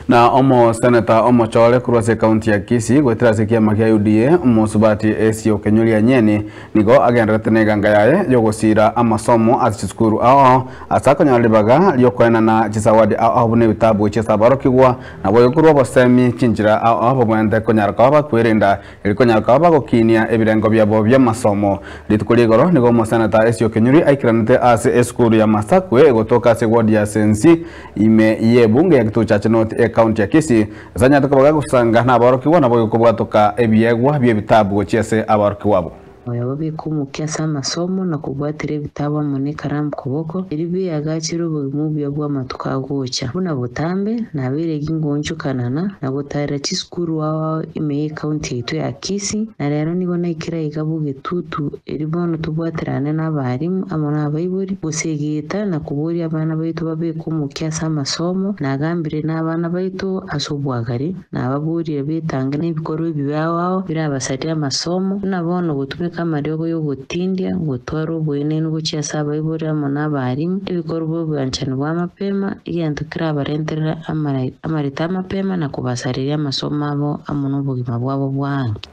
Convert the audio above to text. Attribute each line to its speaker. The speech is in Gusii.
Speaker 1: Na omoseneta omochore korwa ase ekaunti ya Kisii goetera ase ekiama kia UDA omosubati Esio Kenyuri Anyeni nigo agendererete na eganga yaye yogosiira amasomo ase chisukuru ao ao ase akonyora ribaga riokoenana chisawadi ao ao buna ebitabu gochia ase aborokigwa naboigo korwa obosemi chinchera ao ao babwenerete konyara koba bakwerenda eri konyara koba bagokinia ebirengo biabo bi'amasomo. Rituko ria igoro nigo omoseneta Esio Kenyuri aikeranete ase esukuru ya Masakwe egotoka ase eward ya Sensi Ime y'ebunge ya Kituo Chache North ecounty ya Kisii, ase anyarete koba gagosanga naborokigwa naboigo kobwatoka ebiegwa bi'ebitabu gochia ase aborokigwa abwo.
Speaker 2: Oyo babeke omokia ase amasomo na kobwatera ebitabu amo nekaramu koboko, erio biagachere obogima obuya bw'amatuko agocha. Buna botambe, nabeire gingoonchokanana na gotaarera chisukuru ao ao ime y'ecounty yaito ya Kisii, na rero nigo naikire aiga bogetutu Erio bono tobwaterane nabarimu amo nabaibori, gose egeeta na koboria abana baito babeke omokia ase amasomo, nagambire nabana baito ase obwagare, nababorire betange nebikorwa ebibe ao ao birabasarie amasomo, buna bono gotumeka amariogo y'ogotindia, gotwara oboenenu gochia ase abaibori amo nabarimu, ebikorwa bi'obwanchani bwa mapema, egento kerabarenterere amarito amapema na kobasareria amasomo abo amo nobogima bwabo bwa anke.